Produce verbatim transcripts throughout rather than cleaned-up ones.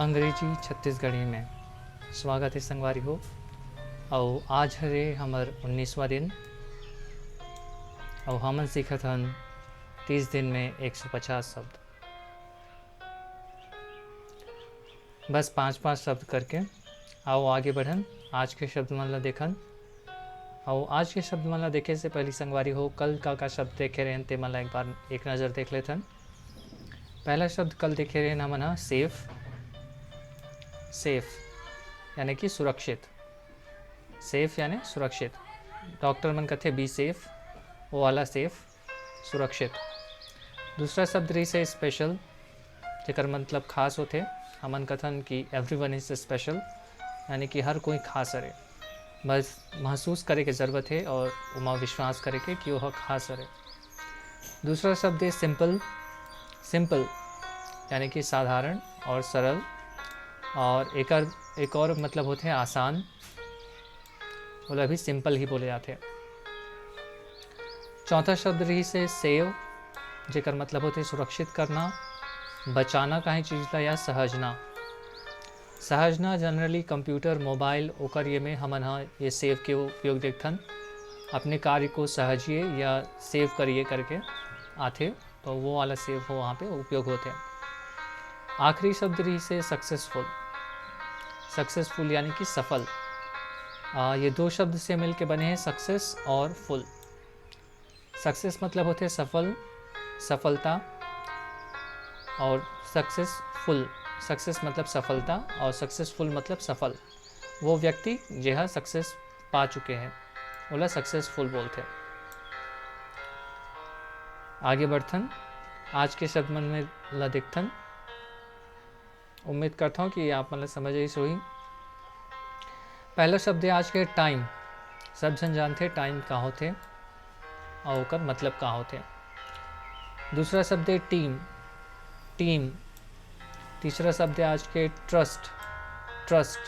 अंग्रेजी छत्तीसगढ़ी में स्वागत हे संगवारी हो। अउ आज हरे हमर उन्नीसवाँ दिन, अउ हमन सीखत हन तीस दिन में एक सौ पचास शब्द। बस पाँच पाँच शब्द करके आओ आगे बढ़न। आज के शब्द मन ला देखन। अउ आज के शब्द मन ला देखे से पहली संगवारी हो, कल का का शब्द देखे रहेन, ते मन ला एक बार एक नज़र देख लेथन। पहला शब्द कल देखे रहेन हमन ह, सेफ। सेफ यानी कि सुरक्षित। सेफ यानी सुरक्षित। डॉक्टर मन कथे, "Be safe", वो वाला सेफ, सुरक्षित। दूसरा शब्द रहिस हे स्पेशल, जेकर मतलब खास होथे। हमन कथन कि "Everyone is special", यानी कि हर कोई खास हरे, बस महसूस करे के ज़रूरत हे और ओमा विश्वास करे के कि ओह खास हरे। दूसरा शब्द हे सिंपल। सिंपल यानी कि साधारण और सरल। और एकर एक और मतलब होथे आसान, ओला भी सिंपल ही बोले जाथे। चौथा शब्द रहिस हे सेव, जेकर मतलब होथे सुरक्षित करना, बचाना काहीं चीज ला या सहजना। सहजना generally computer, mobile, ओकर ये में हमन ह ये सेव के उपयोग देखथन। अपने कार्य को सहजिए या सेव करिए करके आथे, तो वो वाला सेव हो, वहाँ पे उपयोग होथे। आखिरी शब्द रहिस हे सक्सेसफुल। सक्सेसफुल यानी कि सफल। आ, ये दो शब्द से मिलके बने हैं सक्सेस और फुल। सक्सेस मतलब होथे सफल, सफलता, और सक्सेसफुल, सक्सेस मतलब सफलता और सक्सेसफुल मतलब सफल। वो व्यक्ति जेहा सक्सेस पा चुके हैं, ओला सक्सेसफुल बोलथे। आगे बढ़थन, आज के शब्द मन में ला देखथन। उम्मीद करता हूँ कि आप मन ला समझ आइस होही। पहला शब्द हे आज के टाइम। सब झन जानथे टाइम का होथे और ओकर मतलब का होथे। दूसरा शब्द हे टीम। टीम। तीसरा शब्द हे आज के ट्रस्ट। ट्रस्ट।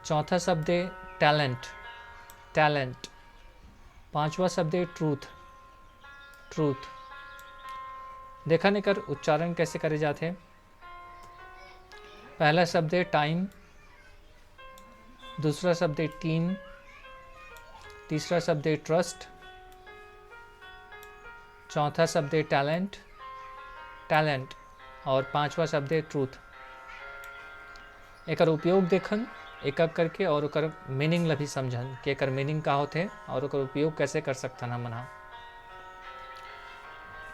चौथा शब्द हे टैलेंट। टैलेंट। पांचवा शब्द हे ट्रूथ। ट्रूथ। देखन एकर उच्चारण कैसे करे जाथे। पहला शब्द हे टाइम, दूसरा शब्द हे टीम, तीसरा शब्द हे ट्रस्ट, चौथा शब्द हे टैलेंट, टैलेंट, और पांचवा शब्द हे ट्रूथ। एकर उपयोग देखन एक-एक करके और ओकर मीनिंग ला भी समझन कि एकर मीनिंग का होथे और ओकर उपयोग कैसे कर सकथन हमन ह।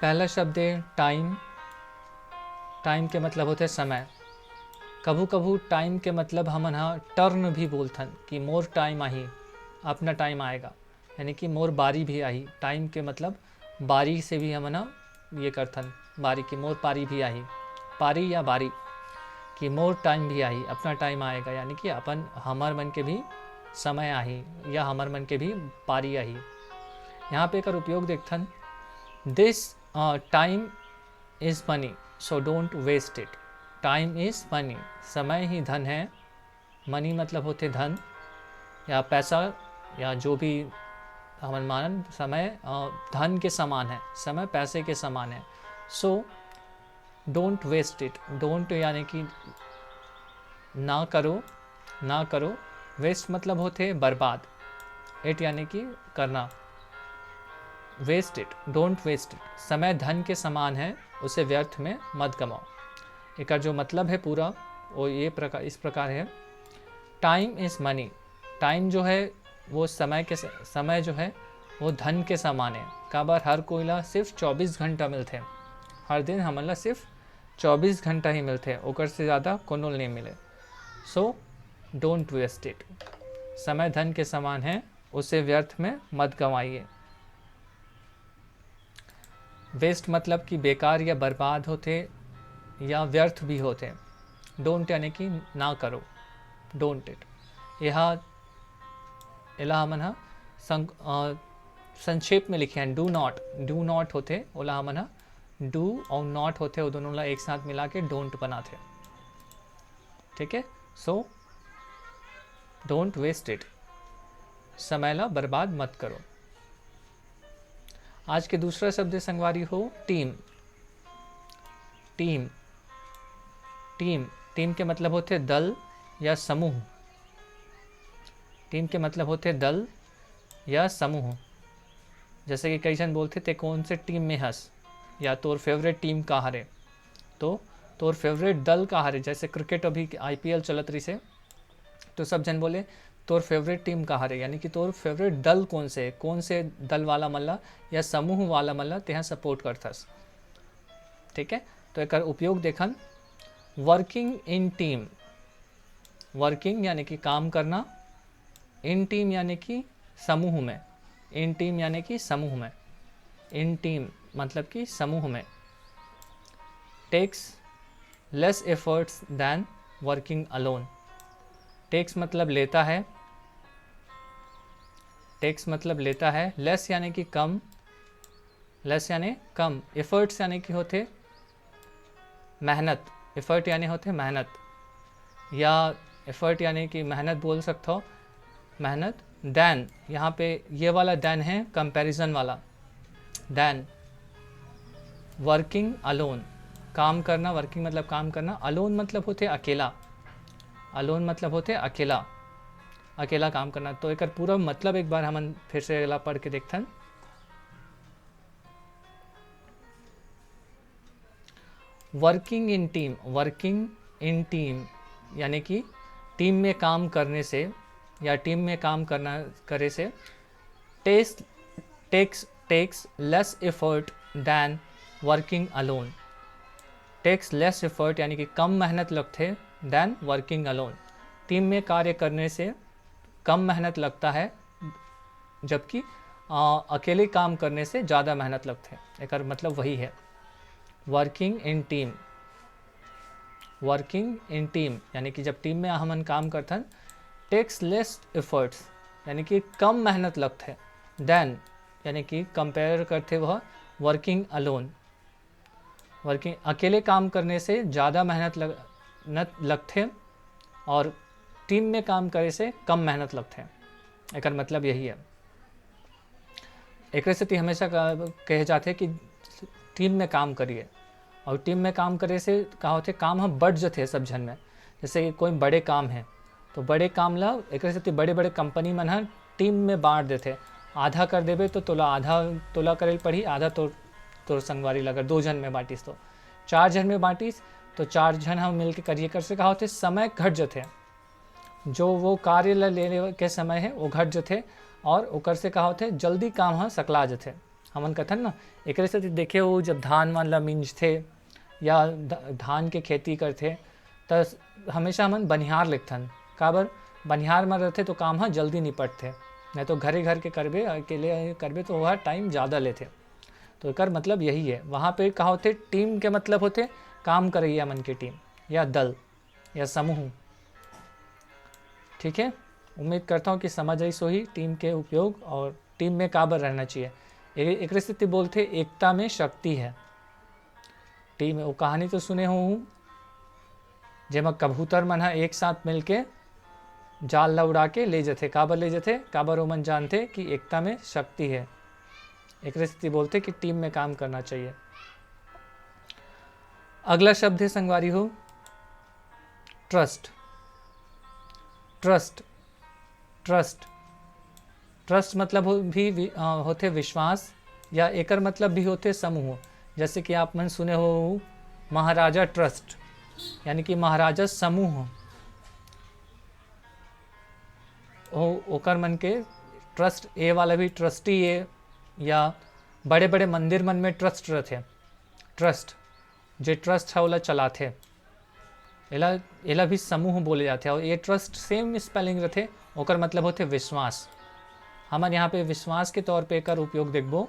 पहला शब्द हे टाइम। टाइम के मतलब होथे समय। कभू-कभू टाइम के मतलब हमन ह टर्न भी बोलथन कि मोर टाइम आही, अपना टाइम आएगा, यानी कि मोर बारी भी आही। टाइम के मतलब बारी से भी हमन ह ये करथन, बारी, कि मोर पारी भी आही, पारी या बारी, कि मोर टाइम भी आही, अपना टाइम आएगा, यानी कि अपन, हमर मन के भी समय आही या हमर मन के भी पारी आही। यहाँ पे एकर उपयोग देखथन, this time is money, so don't waste it। Time is money, समय ही धन है। मनी मतलब होथे धन या पैसा, या जो भी हमन मानन, समय अ, धन के समान है, समय पैसे के समान है। So don't waste it। Don't यानी कि ना करो, ना करो। वेस्ट मतलब होथे बर्बाद, इट यानी कि करना। Waste it, don't waste it। समय धन के समान है, उसे व्यर्थ में मत गमाओ। एकर जो मतलब है पूरा, वो ये प्रकार, इस प्रकार है, टाइम इज मनी। टाइम जो है वो समय के स-, समय जो है वो धन के समान है। काबर हर कोई ला सिर्फ चौबीस घंटा मिलथे, हर दिन हमन ला सिर्फ चौबीस घंटा ही मिलथे, ओकर से ज़्यादा कोनो नहीं मिले। So don't waste it। समय धन के समान है, उसे व्यर्थ में मत गंवाइए। वेस्ट मतलब कि बेकार या बर्बाद होथे या व्यर्थ भी होथे। डोंट यानी कि ना करो, डोंट इट। यह एला हमन ह सं-, अ, संक्षेप में लिखे हैं, डू नॉट। डू नॉट होथे, ओला हमन ह डू और नॉट होथे, वो दोनों ला एक साथ मिला के डोंट बनाथे। ठीक है, so don't waste it। समय ला बर्बाद मत करो। आज के दूसरा शब्द है संगवारी हो, टीम। टीम। टीम, टीम के मतलब होथे दल या समूह। टीम के मतलब होथे दल या समूह। जैसे कि कई झन बोलथे, "ते कौन से टीम में हस?" या "तोर फेवरेट टीम का हरे?" तो तोर फेवरेट दल का हरे? जैसे क्रिकेट अभी आईपीएल चलत रहिसे, तो सब झन बोले, "तोर फेवरेट टीम का हरे?" यानी कि तोर फेवरेट दल कौन से, कौन से दल वाला मन ला या समूह वाला मन ला तेहा सपोर्ट करथस। ठीक है, तो एकर उपयोग देखन, वर्किंग इन टीम। वर्किंग यानी कि काम करना, इन टीम यानी कि समूह में, इन टीम यानी कि समूह में, इन टीम मतलब कि समूह में। Takes less efforts than working alone। Takes मतलब लेता है, टेक्स मतलब लेता है, लेस यानी कि कम, लेस यानी कम, एफर्ट्स यानी कि होथे मेहनत, एफर्ट यानी होथे मेहनत, या एफर्ट यानी कि मेहनत बोल सकथो, मेहनत। देन, यहाँ पे ये वाला देन है कंपैरिजन वाला, देन वर्किंग अलोन, काम करना, वर्किंग मतलब काम करना, अलोन मतलब होथे अकेला, अलोन मतलब होथे अकेला, अकेला काम करना। तो एकर पूरा मतलब एक बार हमन फिर से अगला पढ़ के देखथन। Working in team, working in team यानी कि टीम में काम करने से या टीम में काम करना, करे से टेक्स टेक्स टेक्स लेस एफर्ट देन वर्किंग अलोन। टेक्स लेस एफर्ट यानी कि कम मेहनत लगथे देन वर्किंग अलोन। टीम में कार्य करने से कम मेहनत लगता है, जबकि अ, अकेले काम करने से ज़्यादा मेहनत लगथे। एकर मतलब वही है, working in team, working in team यानी कि जब टीम में हमन काम करथन, टेक्स लेस एफर्ट्स यानी कि कम मेहनत लगथे, देन यानी कि कंपेयर करथे वह वर्किंग अलोन। वर्किंग, अकेले काम करने से ज़्यादा मेहनत लग, मेहनत लगथे और टीम में काम करे से कम मेहनत लगथे। एकर मतलब यही है। एकरे सेती हमेशा का, कहे जाथे कि टीम में काम करिए, और टीम में काम करे से का होथे, काम ह बट जथे सब झन में। जैसे कि कोई बड़े काम है, तो बड़े काम ला एकरे सेती बड़े-बड़े कंपनी मन ह टीम में बांट देथे। आधा कर देबे तो तोला आधा, तोला करे ल पड़ही, आधा तोर, तोर संगवारी ला। अगर दो झन में बांटिस तो, चार झन में बांटिस तो चार झन ह मिलके करिए। कर से का होथे, समय घट जथे, जो वो कार्य ला लेने के समय है वो घट जथे, और ओकर से का होथे, जल्दी काम ह सकला जथे। हमन कथन ना, एकरे सेती देखे हो, जब धान मन ला मिंजथे या ध-, धान के खेती करथे, त हमेशा हमन बनिहार लेथन। काबर? बनिहार म रहिथे तो काम ह जल्दी निपटथे, नहीं तो घरे घर के करबे, अकेले करबे तो ओहा टाइम ज़्यादा लेथे। तो एकर मतलब यही है। वहाँ पे का होथे, टीम के मतलब होथे काम करइया मन के टीम या दल या समूह। ठीक है, उम्मीद करता हूँ कि समझ आइस होही टीम के उपयोग और टीम में काबर रहना चाहिए। ए-, एकरे सेती बोलथे, एकता में शक्ति है। टीम, वो कहानी तो सुने हो, जेमा कबूतर मन ह एक साथ मिलके जाल ला उड़ा के ले जथे। काबर ले जथे? काबर ओमन जानथे कि एकता में शक्ति है। एकरे सेती बोलथे कि टीम में काम करना चाहिए। अगला शब्द है संगवारी हो, ट्रस्ट। ट्रस्ट, ट्रस्ट, ट्रस्ट मतलब हो, भी वि-, अ, होथे विश्वास, या एकर मतलब भी होथे समूह। जैसे कि आप मन सुने हो महाराजा ट्रस्ट, यानी कि महाराजा समूह, ओ-, ओकर मन के ट्रस्ट, ए वाला भी ट्रस्टी ए, या बड़े-बड़े मंदिर मन में ट्रस्ट रथे, ट्रस्ट, जे ट्रस्ट है ओला चलाथे, एला, एला भी समूह बोले जाथे। और ये ट्रस्ट सेम स्पेलिंग रथे, ओकर मतलब होथे विश्वास। हमन यहाँ पे विश्वास के तौर पे एकर उपयोग देखबो।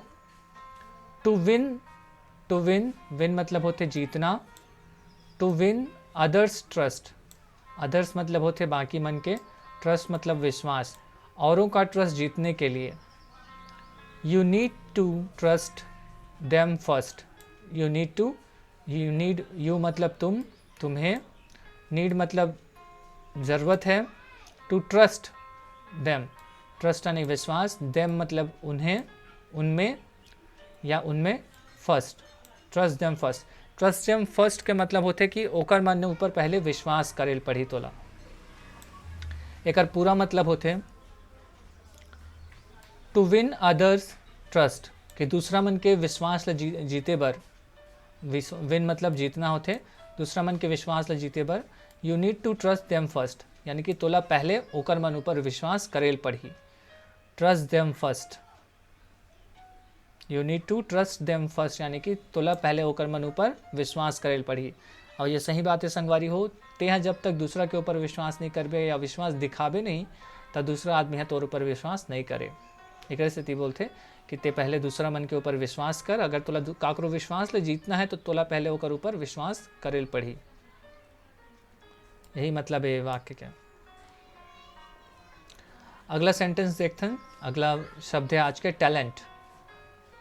To win, to win, win मतलब होथे जीतना। To win others trust, others मतलब होथे बाकी मन के, ट्रस्ट मतलब विश्वास, औरों का ट्रस्ट जीतने के लिए। You need to trust them first। You need to, you need, you मतलब तुम, तुम्हें, नीड मतलब ज़रूरत है, टू ट्रस्ट देम, ट्रस्ट यानी विश्वास, देम मतलब उन्हें, उनमें या उनमें, first, trust them first. Trust them first के मतलब होथे कि ओकर मन ऊपर पहले विश्वास करे ल पड़ही तोला। एकर पूरा मतलब होथे to win others trust, कि दूसरा मन के विश्वास ल जी-, जीते बर, विन मतलब जीतना होथे, दूसरा मन के विश्वास ल जीते बर you need to trust them first, यानी कि तोला पहले ओकर मन ऊपर विश्वास करे ल पड़ही। Trust them first, you need to trust them first, यानी कि तोला पहले ओकर मन ऊपर विश्वास करे ल पड़ही। और ये सही बात है संगवारी हो, तेहा जब तक दूसरा के ऊपर विश्वास नहीं करबे या विश्वास दिखाबे नहीं, त दूसरा आदमी ह तोर ऊपर विश्वास नहीं करे। एकर सेती बोलथे कि ते पहले दूसरा मन के ऊपर विश्वास कर। अगर तोला दू-, काकरो विश्वास ले जीतना है, तो तोला पहले ओकर ऊपर विश्वास करे ल पड़ही। यही मतलब है वाक्य के। अगला सेंटेंस देखथन। अगला शब्द है आज के टैलेंट।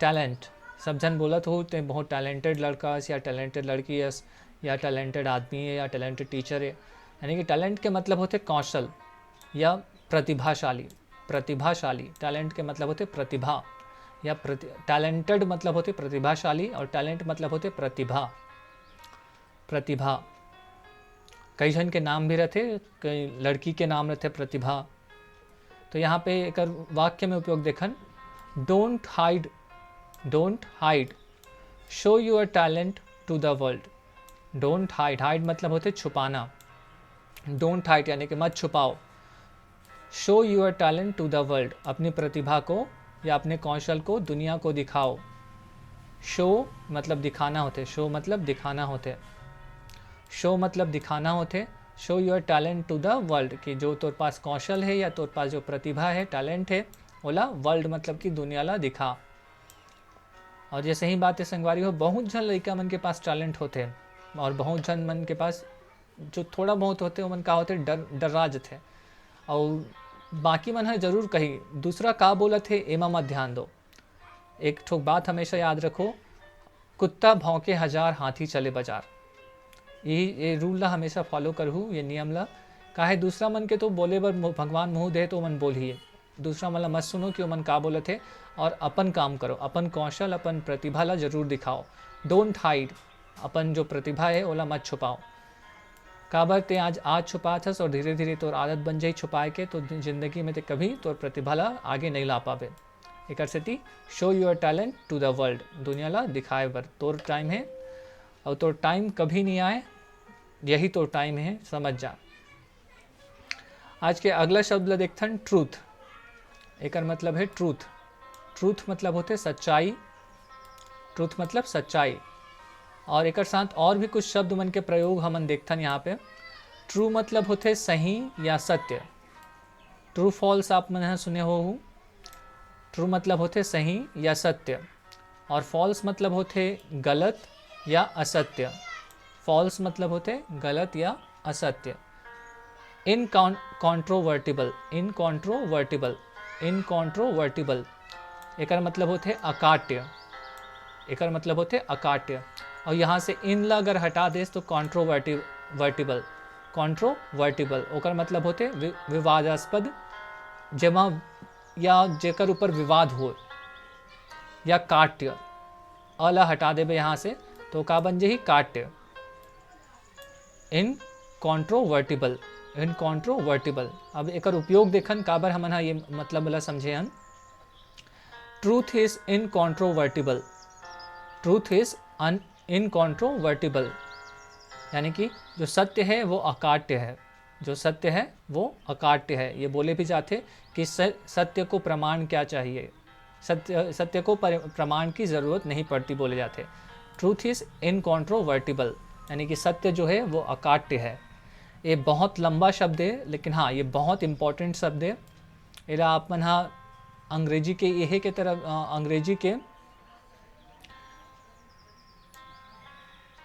टैलेंट, सब झन बोलत हो, "ते बहुत टैलेंटेड लड़का अस या टैलेंटेड लड़की अस या टैलेंटेड आदमी है या टैलेंटेड टीचर है।" यानी कि टैलेंट के मतलब होथे कौशल या प्रतिभाशाली। प्रतिभाशाली, टैलेंट के मतलब होथे प्रतिभा या प्रति-, टैलेंटेड मतलब होथे प्रतिभाशाली और टैलेंट मतलब होथे प्रतिभा। प्रतिभा, कई झन के नाम भी रथे, कई लड़की के नाम रथे प्रतिभा। तो यहाँ पे एकर वाक्य में उपयोग देखन, "Don't hide, don't hide, show your talent to the world।" Don't hide, hide मतलब होथे छुपाना। Don't hide यानी कि मत छुपाओ। Show your talent to the world, अपनी प्रतिभा को या अपने कौशल को दुनिया को दिखाओ। शो मतलब दिखाना होथे, शो मतलब दिखाना होथे, शो मतलब दिखाना होथे। Show your talent to the world, कि जो तोर पास कौशल है या तोर पास जो प्रतिभा है, टैलेंट है, ओला वर्ल्ड मतलब कि दुनिया ला दिखा। और ये सही बात है संगवारी हो, बहुत झन लड़का मन के पास टैलेंट होथे और बहुत झन मन के पास जो थोड़ा बहुत होथे, ओमन का होथे, डर, डर्रा जथे। और बाकी मन ह जरूर कही, "दूसरा का बोलत हे, एमा मत ध्यान दो।" एक ठोक बात हमेशा याद रखो, "कुत्ता भौंके हजार, हाथी चले बाजार।" यही, ये रूल ला हमेशा फॉलो करहू, ये नियम ला। काहे दूसरा मन के तो बोले बर मु-, भगवान मुंह दे तो ओमन बोलही, दूसरा मन ला मत सुनो कि ओमन का बोलत हे, और अपन काम करो, अपन कौशल, अपन प्रतिभा ला जरूर दिखाओ। Don't hide, अपन जो प्रतिभा है ओला मत छुपाओ। काबर ते आज, आज छुपात हस और धीरे धीरे तोर आदत बन जाही छुपाए के, तो जिंदगी में ते कभी तोर प्रतिभा ला आगे नहीं ला पाबे। एकर सेती show your talent to the world, दुनिया ला दिखाए बर तोर टाइम है, और तोर टाइम कभी नहीं आए, यही तोर टाइम है, समझ जा। आज के अगला शब्द ला देखथन, ट्रूथ। एकर मतलब है ट्रूथ। ट्रूथ मतलब होथे सच्चाई। ट्रूथ मतलब सच्चाई। और एकर साथ और भी कुछ शब्द मन के प्रयोग हमन देखथन यहाँ पे। ट्रू मतलब होथे सही या सत्य। ट्रू फॉल्स आप मन ह सुने होहू। ट्रू मतलब होथे सही या सत्य, और फॉल्स मतलब होथे गलत या असत्य। फॉल्स मतलब होथे गलत या असत्य। इनकॉन्ट्रोवर्टिबल, इनकॉन्ट्रोवर्टिबल, इनकॉन्ट्रोवर्टिबल, एकर मतलब होथे अकाट्य। एकर मतलब होथे अकाट्य। और यहाँ से इन ला अगर हटा देस तो कॉन्ट्रोवर्टिव, वर्टिबल, कॉन्ट्रोवर्टिबल, ओकर मतलब होथे वि-, विवादास्पद, जेमा या जेकर ऊपर विवाद हो, या काट्य। अ ला हटा देबे यहाँ से, तो का बन जाही? काट्य। इनकॉन्ट्रोवर्टिबल, इनकॉन्ट्रोवर्टिबल। अब एकर उपयोग देखन, काबर हमन ह ये मतलब ला समझे हन। Truth is incontrovertible, truth is un incontrovertible, यानी कि जो सत्य है वो अकाट्य है। जो सत्य है वो अकाट्य है। ये बोले भी जाथे कि स-, सत्य को प्रमाण क्या चाहिए, सत्य, सत्य को पर-, प्रमाण की ज़रूरत नहीं पड़ती बोले जाथे। Truth is incontrovertible, यानी कि सत्य जो है वो अकाट्य है। ये बहुत लंबा शब्द है, लेकिन हाँ, ये बहुत इंपॉर्टेंट शब्द है। एला आप मन हा अंग्रेजी के, यही के तरफ, अ, अंग्रेजी के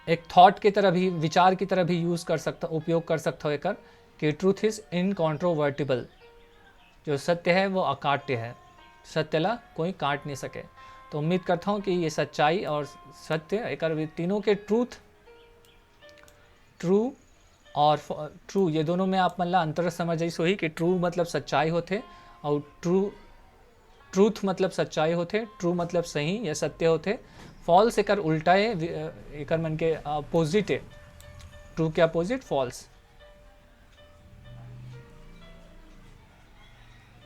एक थॉट की तरह भी, विचार की तरह भी यूज़ कर सकता, उपयोग कर सकता हो एकर, कि truth is incontrovertible, जो सत्य है वो अकाट्य है, सत्य ला कोई काट नहीं सके। तो उम्मीद करता हूँ कि ये सच्चाई और सत्य, एकर भी तीनों के ट्रूथ, ट्रू और ट्रू, ये दोनों में आप मन ला अंतर समझ आइस होही कि ट्रू मतलब सच्चाई होथे और ट्रू, ट्रूथ मतलब सच्चाई होथे, ट्रू मतलब सही या सत्य होथे, फॉल्स एकर उल्टा है, वि-, अ, एकर मन के अपोजिट है। ट्रू के अपोजिट फॉल्स।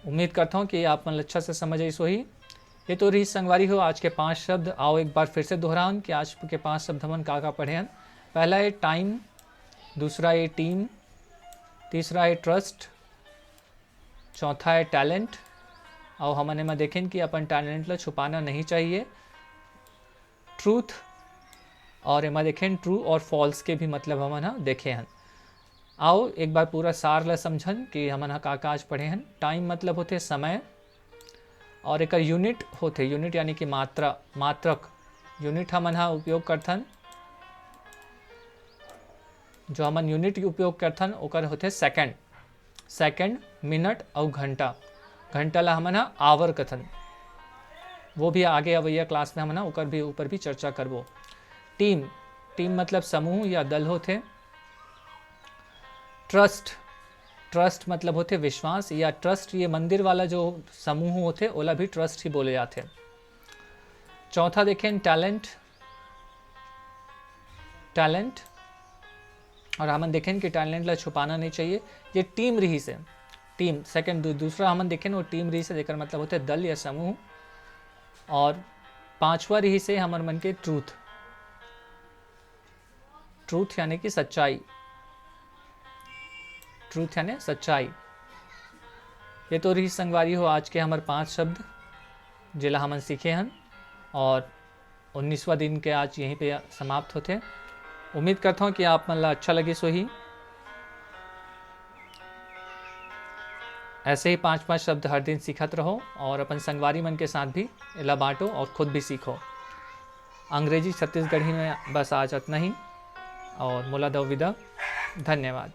उम्मीद करता हूँ कि आप मन अच्छा से समझ आइस होही। ये तो रही संगवारी हो आज के पांच शब्द। आओ एक बार फिर से दोहरान कि आज के पांच शब्द हमन का का पढ़े हन। पहला है टाइम, दूसरा है टीम, तीसरा है ट्रस्ट, चौथा है टैलेंट। और हमन एमा देखेन कि अपन टैलेंट ला छुपाना नहीं चाहिए। ट्रूथ, और एमा देखेन ट्रू और फॉल्स के भी मतलब हमन ह देखे हन। आओ एक बार पूरा सार ला समझन कि हमन ह का का आज पढ़े हन। टाइम मतलब होथे समय, और एकर यूनिट होथे, यूनिट यानी कि मात्रा, मात्रक। यूनिट हमन ह उपयोग करथन, जो हमन यूनिट उपयोग करथन ओकर होथे सेकंड। सेकंड, मिनट अउ घंटा। घंटा ला हमन ह आवर कथन, वो भी आगे अवैया क्लास में हमन ह ओकर भी ऊपर भी चर्चा करबो। टीम, टीम मतलब समूह या दल होथे। ट्रस्ट, ट्रस्ट मतलब होथे विश्वास, या ट्रस्ट ये मंदिर वाला जो समूह होथे ओला भी ट्रस्ट ही बोले जाथे। चौथा देखें टैलेंट, टैलेंट, और हमन देखें कि टैलेंट ला छुपाना नहीं चाहिए। ये टीम रहिसे, टीम सेकंड, दू-, दूसरा हमन देखें वो टीम रहिसे, जेकर मतलब होथे दल या समूह। और पांचवा रहिसे हमर मन के ट्रूथ, ट्रूथ यानी कि सच्चाई, ट्रूथ यानी सच्चाई। ये तो रही संगवारी हो आज के हमर पांच शब्द, जेला हमन सीखे हन, और उन्नीसवाँ दिन के आज यहीं पे समाप्त होथे। उम्मीद करता हूँ कि आप मन ला अच्छा लगिस होही। ऐसे ही पांच पांच शब्द हर दिन सीखत रहो और अपन संगवारी मन के साथ भी एला बांटो और खुद भी सीखो। अंग्रेजी छत्तीसगढ़ी में बस आज अतना ही, और मोला दव विदा। धन्यवाद।